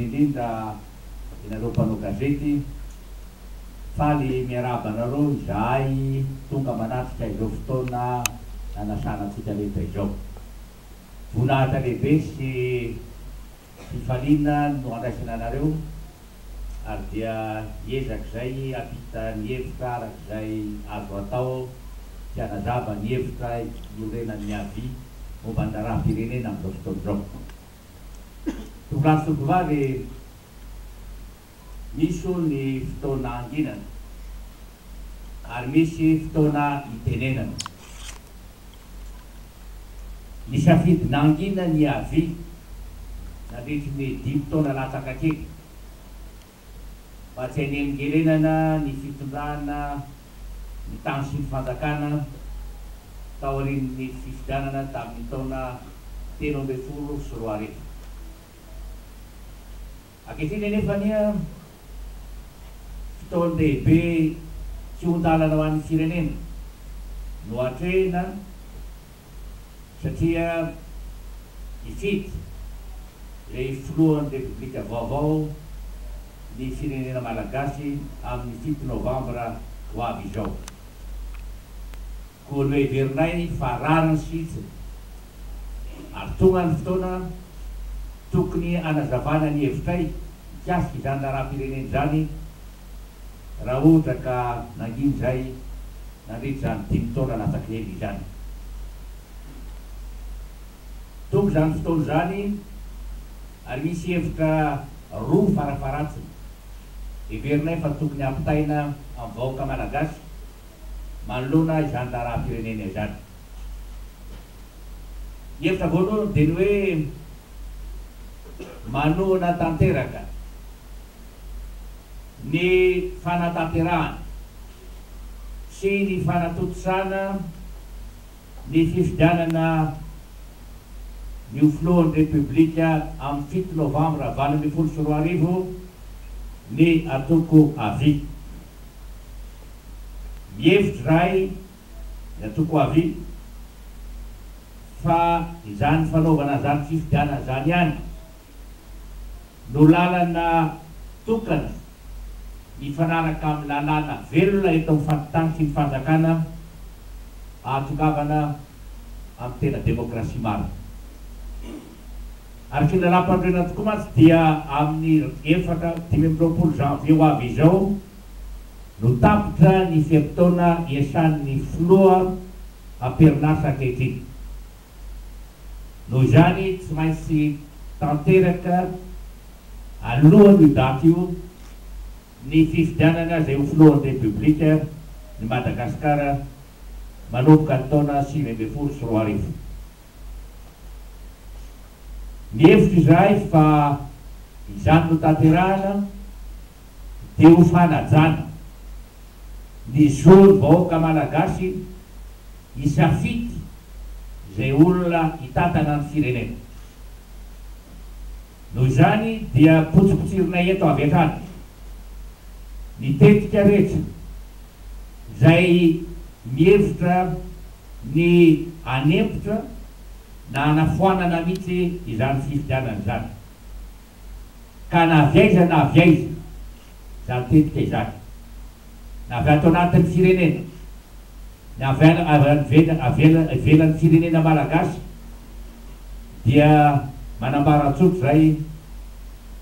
Indrindra ianareo mpanao gazety, faly miarahaba anareo izahay tonga manatrika izao fotoana nanasana antsika rehetra izao. Voninahitra lehibe sy fifaliana no andraisana anareo ary dia hiezaka izay hampita ny hevitra araka izay azo atao sy hanazava ny hevitra iorenan'ny avi momba ny raharaham-pirenena amin'izao fotoana izao. Tovolahy sy tovovavy, misy hono ny fotoana hanginana ary misy fotoana hitenenana. Nisafidy nangina ny havia nandritry ny dimy taona latsaka kely mba tsy hanelingelenana ny fitondrana ny tany sy ny fanjakana taorian'ny fifidianana tamin'ny taona 2013. Ankehitriny anefa anie fotoan-dehibe kihon-dalana ho an'ny firenena no atrehina satria hifidy ilay filohan'ny Repoblika vaovao ny firenena malagasy amin'ny 7 novambra ho avy izao. Koa noheverinay fa rariny sy hitsiny ary tonga ny fotoana tokony hanazavana ny hevitray mikasika izany raharaham-pirenena izany raha ohatra ka nangina izay nandritra izany dimy taona latsaka hely izany. Tonga izany fotoana izany ary misy hevitra roa farafaharatsiny heverinay fa tokony hampitaina amin'ny vahoaka malagasy manoloana izany raharaham-pirenena izany. Ny hevitra voalohany dia ny hoe manohana tanteraka ny fanatanterahana sy ny fanatontosana ny fifidianana ny ho filohan'ny Repoblika amin'ny 7 novambra 2018 ny antoko avi. Mihevitra izahay, ny antoko avi, fa izany fanaovana izany fifidianana izany ihany no lalana tokana mifanaraka amin'ny lalàna velona eto amin'ny faritany sy ny fanjakana ahatongavana amin'ny tena demokrasia marina. Araka ny lalàmpanorenana tokoa mantsy dia amin'ny 4 25 janvier ho avy izao no tapitra ny fe-potoana iasan'ny filoha am-perinasa ankehitriny. Noho izany tsy maintsy tanteraka alohan'io daty io ny fifidianana izay ho filohan'ny Repoblika ny Madagasikara manomboka ny taona 2019. Mihevitra izahay fa izany notanterahana dia ho fanajana ny zon'ny vahoaka malagasy hisafidy izay olona hitantana ny firenena. Noho izany dia potsipotsirinay eto avy hatrany ny tetika rehetra izay mihevitra ny hanempotra na hanafoanana mihitsy izany fifidianana izany. Ka na avy aiza na avy aiza izany tetika izany, na avy ato anatin'ny firenena, na avy any ivelan'ny firenena malagasy dia manambara tsotra izay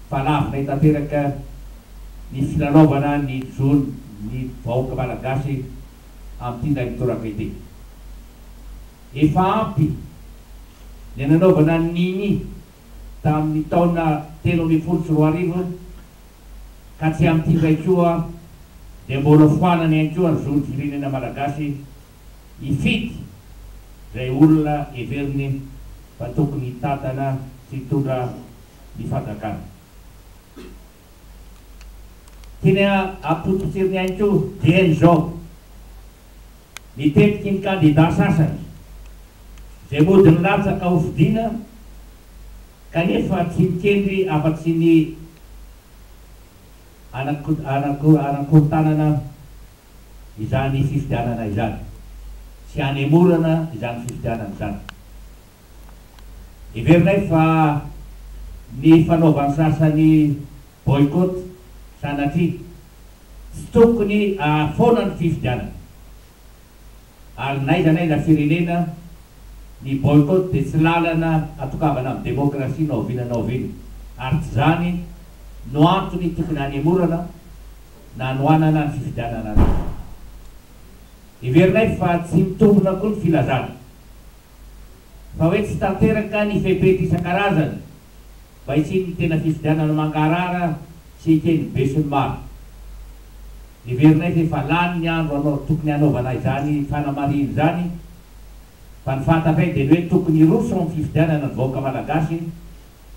fa lavinay tanteraka ny filalaovana ny zon'ny vahoaka malagasy amin'ity indray mitoraka ity. Efa ampy ny nanaovana ny Nini tamin'ny taona 2013 ka tsy amin'ity indray koa dia mbola foanana ihany koa ny zon'ny firenena malagasy hifidy izay olona heveriny fa tokony hitantana sy hitondra ny fanjakana. Tiany hampototsiriny ihany koa dieny izao ny tetiky ny kandida sasany izay mody nilatsaka hofidiana kanefa tsy mikendry afa-tsy ny hanakorontanana izany fifidianana izany sy hanemorana izany fifidianana izany. Heverinay fa. Ny fanaovan'ny sasany boycott sanatria tsy tokony ahafoana ny fifidianana. Ary n'aiza n'aiza firenena, ny boycott dia tsy lalana hatokavana amin'ny demokrasia na oviana na oviana. Ary tsy izany no antony tokony hanemorana na hanohanana ny fifidianana rehetra. Heverinay fa tsy mitombina koa ny filazana fa hoe tsy tanteraka ny fepetra isan-karazany mba hisian'ny tena fifidianana mangarahara sy eken'ny besinimaro. Heverinay fa efa lany ny andro hanao tokony hanaovana izany fanamarihina izany fa ny fantatray dia ny hoe tokony hiroso amin'ny fifidianana ny vahoaka malagasy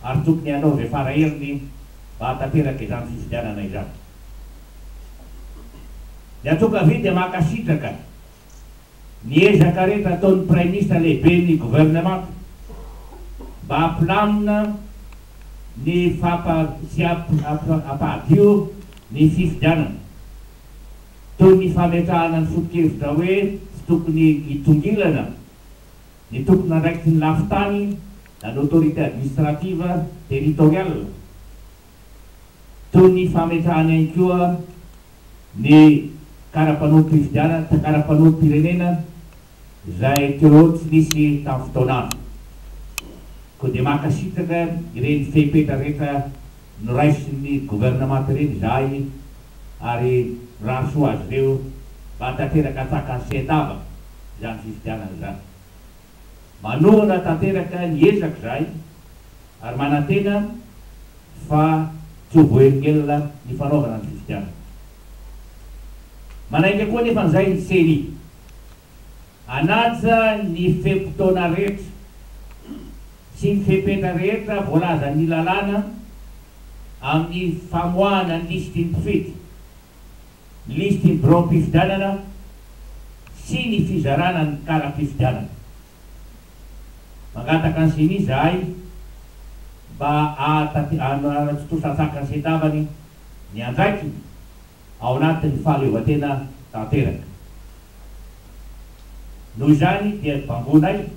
ary tokony hanao izay fara heriny mba hahatanteraka izany fifidianana izany. Ny antoko havia dia mankasitraka ny ezaka rehetra ataon'ny Praiminisitra lehiben'ny governemanta mba hampilamina ny fampa sy hampahadio ny fifidianana, toy ny fametrahana ny foto-kevitra hoe tsy tokony hitongilana ny tompon'andraikitry ny lafin-tany na ny autorité administrative territoriale, toy ny fametrahana ihany koa ny kara-panorom-pifidianana, kara-panorom-pirenena izay teo tsy nisy tamin'ny fotoan'andro. Koa dia mankasitraka ireny fepetra rehetra noraisin'ny governemanta ireny izahay ary mirary soa azy ireo mba hahatanteraka an-tsakany sy an-davany izany fifidianana izany. Manohana tanteraka ny ezaka izahay ary manantena fa tsy ho voahelingelina ny fanaovana ny fifidianana. Manainga koa anefa an'izay ny Ceni. Hanaja ny fe-potoana rehetra sy ny fepetra rehetra voalazan'ny lalàna amin'ny famoahana ny lisitry ny mpifidy, ny lisitry ny biraom-pifidianana sy ny fizarana ny kara-pifidianana. Mangataka ny Ceni izahay mba hanatontosa an-tsakany sy an-davany ny andraikiny ao anatin'ny fahaleovantena tanteraka. Noho izany dia bangoinay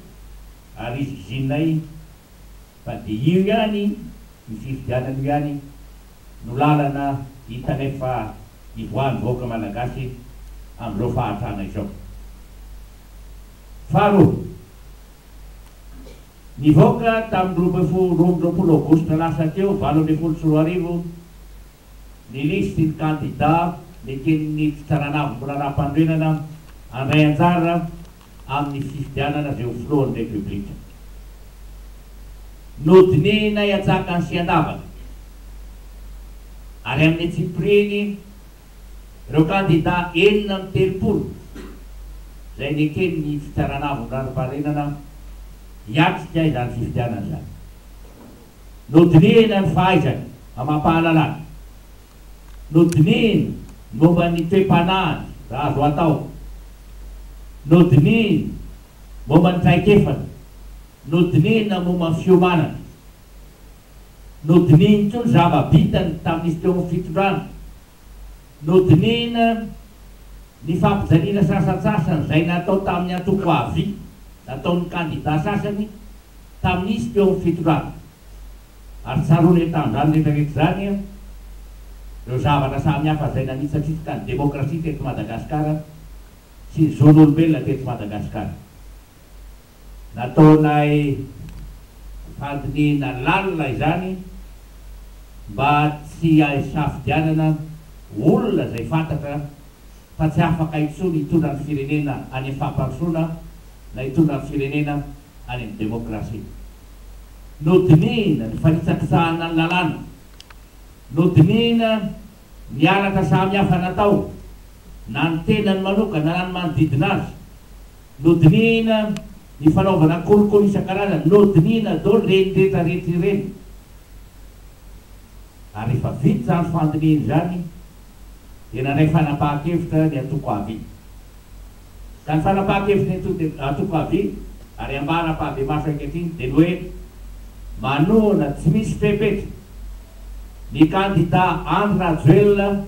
ary izikizininay fa dia io ihany, io fifidianana io ihany no lalana hitanay fa hivoahan'ny vahoaka Malagasy amin'izao fahantrana izao. Faharoa, nivoaka tamin'ny 22 aogositra lasa teo 2018 ny lisitry ny kandidà neken'ny Fitsarana Avo Raharaham-panorenana handray anjara amin'ny fifidianana izay ho filohan'ny Repoblika. Nodinihinay an-tsakany sy an-davany ary amin'ny antsipiriany ireo kandidà 36 izay neken'ny Fitsarana Avo Raharaham-panorenana hiatrika izany fifidianana izany. Nodinihina ny fahaizany amam-pahalalana. Nodinihina ny momba ny toe-panahiny raha azo atao. Nodinihina momba ny traikefany. Nodinihina momba ny fiomanany. Nodinihiny koa ny zava-bitany tamin'izy teo amin'ny fitondrana. Nodinihina ny fampijaliana sasantsasany izay natao tamin'ny antoko avi nataon'ny kandida sasany tamin'izy teo amin'ny fitondrana. Ary tsaroana tamin'izany rehetra rehetra izany ireo zavatra samihafa izay nanitsatritsaka ny demokrasia teto Madagasikara sy ny zon'olombelona teto Madagasikara. Nataonay fandinihina lalina izany mba tsy hisafidianana olona izay fantatra fa tsy afaka intsony hitondra ny firenena any amin'ny fampandrosoana na hitondra ny firenena any amin'ny demokrasia. Nodinihina ny fanitsakitsahana ny lalàna. Nodinihina ny halatra samihafa natao na ny tenany manokana na ny manodidina azy. Nodinihina ny fanaovana kolikoly isan-karazany, nodinihina daholo ireny rehetra rehetra ireny. Ary rehefa vita izany fandinihina izany dia nandray fanapahan-kevitra ny antoko avi. Ka ny fanapahan-kevitry ny antoko avi ary ambara ampahibemaso ankehitriny dia ny hoe manohana tsy misy fepetra ny kandida Andry Rajoelina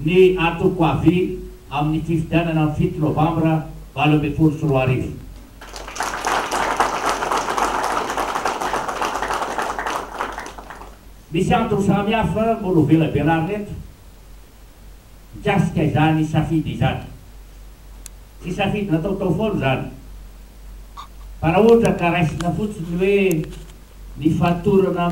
ny antoko avi amin'ny fifidianana amin'ny 7 novambra 2018. Misy antony samihafa mbola ho velabelarina eto mikasika izany safidy izany. Tsy safidy nataotao foana izany. Fa raha ohatra ka raisina fotsiny hoe ny fatorana.